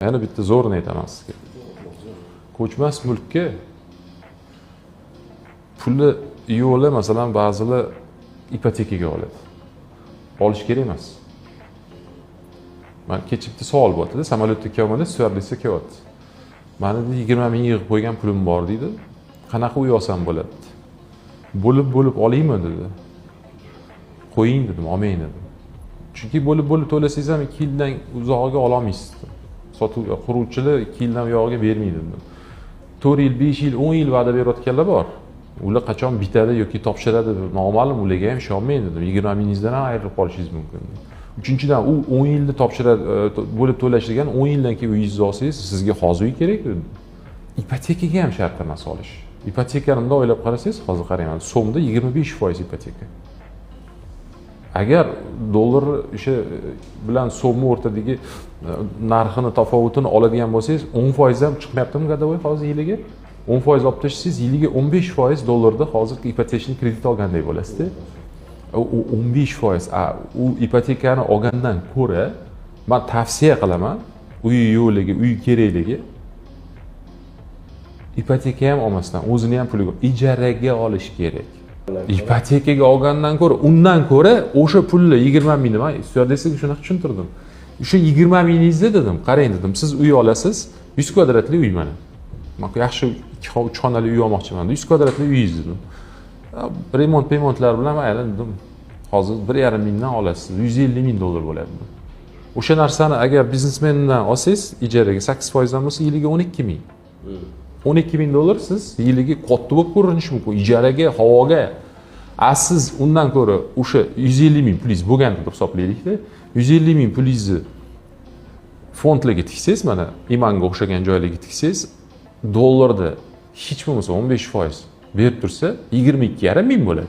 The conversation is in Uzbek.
Yana bitta zo'rini aytaman sizga. Ko'chmas mulkka puli yo'li, masalan, ba'zilar ipotekaga oladi. Olish kerak emas. Man kecha bitta savol bo'lyaptida, samolyotda kelyapmanda, styuardessa kelyapti. "Mani, deydi, 20 000 yig'ib qo'ygan pulim bor, deydi. Qanaqa uy olsam bo'ladi? Bo'lib bo'lib olaymi?" dedi. "Qo'ying, dedim, olmang", dedim. Chunki bo'lib bo'lib to'lasangiz ham 2 yildan uzog'iga ololmaysiz. Sotuv quruvchilar 2 yildan uyog'iga bermaydi, dedim. 4 yil, 5 yil, 10 yil va'da berayotganlar bor. Ular qachon bitadi yoki topshiradi, noma'lum, ularga ham ishonmang, dedim. 20 000ingizdan ham ayrilib qolishingiz mumkin. Uchinchidan, u 10 yilda topshiradi, bo'lib to'lash degani 10 yildan keyin uyingizni olsangiz, sizga hozir uy kerak, dedim. Ipotekaga ham shart emas olish. Ipotekani bundoq o'ylab qarasangiz, hozir qarang, so'mda 25% ipoteka. Agar dollar o'sha bilan so'mni o'rtadagi narxini tafovutini oladigan bo'lsangiz, 10% ham chiqmayaptimi годовой hozir yiliga? 10% olib tashlasangiz, yiliga 15% dollarda hozir ипотечный kredit olgandek bo'lasizda. U 15%, u ipotekani olgandan ko'ra man tavsiya qilaman, uyi yo'qligi, uy kerakligi ipoteka ham olmasdan, o'zini ham puliga ijaraga olish kerak. Ipotekaga olgandan ko'ra, undan ko'ra o'sha pulni, 20 000ni man styuardessaga shunaqa tushuntirdim. "O'sha 20 000ingizni, dedim, qarang, dedim, siz uy olasiz, 100 kvadratli uy mana. Man yaxshi ikki, uch xonali uy olmoqchiman, 100 kvadratli uyingiz, dedim. Remont pemontlar bilan mayli, dedim, hozir 1,5 mingdan olasiz, 150 000 dollar bo'ladi, dedim. O'sha narsani agar biznesmendan olsangiz ijaraga, 8%dan bo'lsa, yiliga 12 000. 12 000 dollar siz yiliga katta bo'lib ko'rinishi mumkin ijaraga, havoga. A siz undan ko'ra o'sha 150 000 pulingiz bo'lgan deb hisoblaylikda, 150 000 pulingizni fondlarga tiksangiz, mana Imanga o'xshagan joylarga tiksangiz, dollarda hech bo'lmasa 15% berib tursa, 22,5 ming bo'ladi.